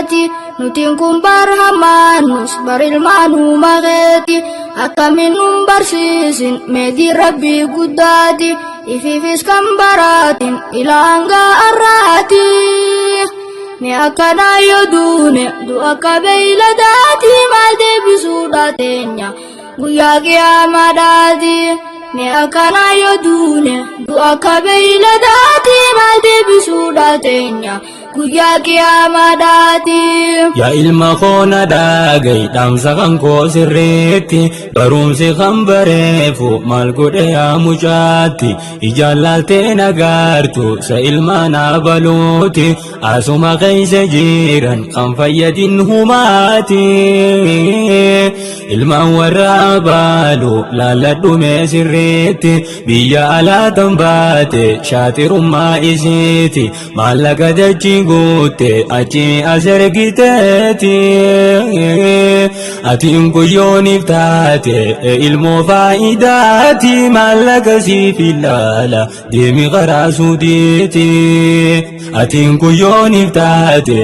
Nutiin kun bar hamaanus bar ilmaanuma keeti. Akkamiin nun barsiisin meetii rabbii guddaati. Ifiifis kan baraatin ilaa hanga har'aati. Mee akkanaa yoo duune du'a akka beeyladaati maal deebisuudha teenya guyyaa qiyaamaadhaati. Mee akkanaa yoo duune du'a akka beeyladaati maal deebisuudha teenya guyyaa qiyaamaadhaati. Yaa ilma koo na dhaga'i dhaamsa kan koo sirriitti barumsi kan bareefu maal godhe yaa mucaatti ijaan laaltee nagaartu sa ilmaan abaluuti asuma keessa jiran kan fayyadin humaati ilmaan warra abaalu laalladhu mee sirriitti biyya alaa tan baate shaaxirummaa isiiti maallaqa dachii guutte achi as ergiteeti atiin guyyooniif taate ilmoo faayidaati maallaqa siif ilaala deemi karaa suudiiti atiin guyyooniif taate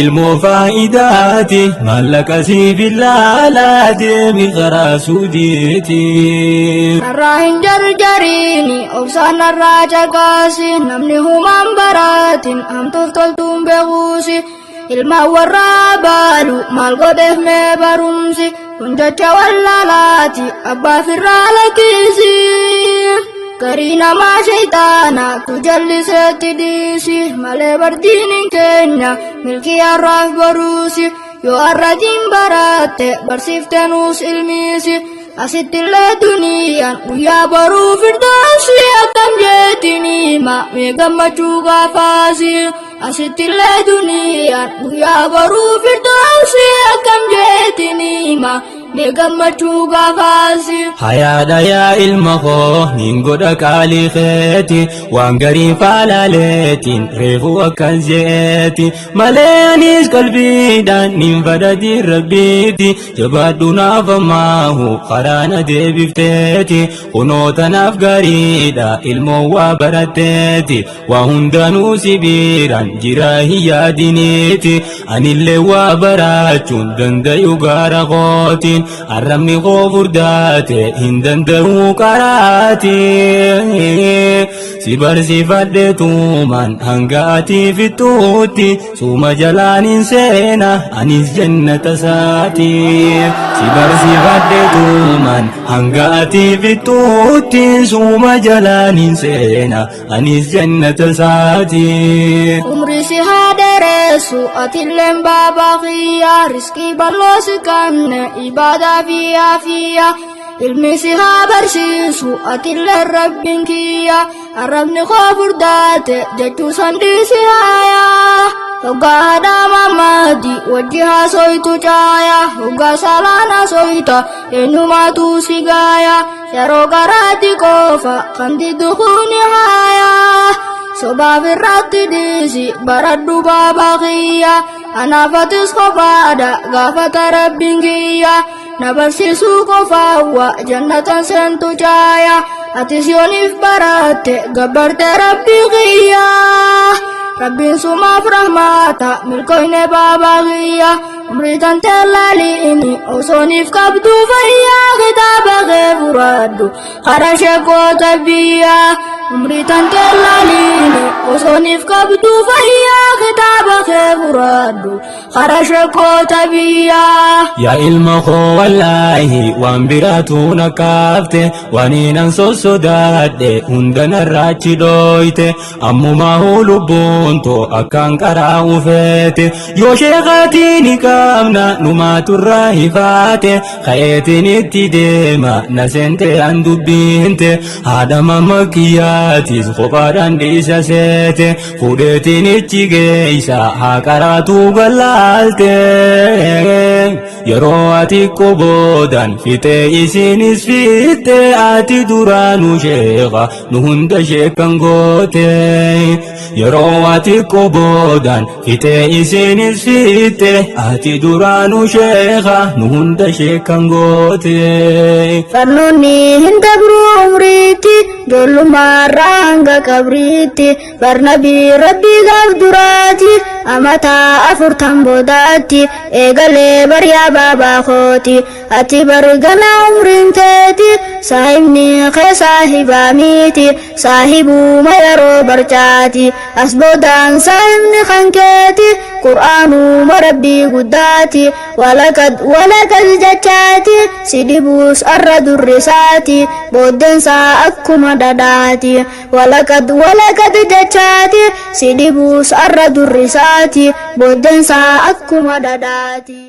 ilmoo faayidaati maallaqa siif ilaala deemi karaa suudiiti. Narraa hin jarjariini obsaan narraa caqaasi namni humaan baraatin hamtuuf toltuun beekuusi ilmaan warraa baalu maal godheef mee barumsi kun jecha wallaalaati abbaa firraa lakkisi. Garii namaa shayxaana tu jalliseetti dhiisi malee bardiin hin keenya milkii har'aaf boruusi yoo har'atiin baratte barsiifte nuus ilmiisi. Asittillee duniyaan guyyaa boruu firdoosi akkam jeetiin hima mee gammachuu gaafaasi. Asittillee duniyaan guyyaa boruu firdoosi akkam jeetiin hima mee gammachuu gaafaasi. Hayaadha yaa ilma koo nin godha qaalii keeti waan garii faalaaleetiin reefu akkas jeeti malee anis qalbiidhaan nin fadhatiin rabbiiti jabaadhu naaf ammaahu karaa na deebifteeti kunoo tanaaf gaariidha ilmoo waa baratteeti waa hundanuu si biiraan jira hin yaadiniiti anillee waa barachuun dandayu gaara kootiin arrabni koo furdaate hin danda'u qaraati si barsiifadhe tuumaan hanga ati fixxuutti suuma jalaan hin seena anis jannata saati si barsiifadhe tuumaan hanga ati fixxuutti suuma jalaan hin seena anis jannata saati. Umrii si haa dheeressu atilleen baabaa kiyya riskii bal'oo si kanne ibaadaa fi aafiyya ilmi si haa barsiisu atilleen rabbiin kiyya arrabni koo furdaate jechuu san dhiisi haayaa. Hoggaa haadha mamaati wajji haasoytu caaya hoggaa salaan haasoyta eenyumaatu si gaaya yeroo garaatti qofa kan diddu kuni haaya. Sobaaf irratti dhiisi baradhu baabaa kiyya anaafatis kophaadha gaafata rabbiin kiyya na barsiisuu qofaawwa jannatan seentu caaya atis yooniif baratte gabbarte rabbii kiyya rabbiin sumaaf rahmaata milkoyne baabaa kiyya umrii tantee laaliini osooniif qabdu fayyaa kitaaba kee furadhu kara sheekota biyyaa umrii tantee laaliini osooniif qabdu fayyaa kitaaba kee furadhu kara sheekota biyyaa. Yaa ilma koo wallaahi waan biraatu na kaafte waan hinan sossodaadhe hunda narraachi dhooyte ammumaa lubbuun too akkaan qaraa ufeete yoo sheekaatii ni qabna numaaturraa hifaate ka'eetiin itti deema na seente an dubbiinte haadha mamma kiyyaatis kophaadhaan dhiisa seete fuudheetiin ichi geeysa haa qaraatuu gallaalte yeroo ati qoboodan fixee isinis fitte ati duraanuu sheeka nu hunda sheekan goote yeroo ati qoboodan fixee isinis fitte ati duraanuu sheeka nu hunda sheekan goote. Barnoonni hin dabru umriitti ijoollummaa. Duniyaarraa hanga qabriitti barnabii rabbii gaaf duraati amataa 40 boodaatti eegalee bariyaa baabaa kooti ati bargana umriin teeti saahibni kee saahibaa miti saahibuma yeroo barcaati as boodaan saahibni kan keeti qur'aanuma rabbii guddaati walakad walakad jechaati si dhibuus arra durrisaati booddeensaa akkuma dhadhaati walakad walakad jechaati si dhibuus arra durrisaati booddeensaa akkuma dhadhaati.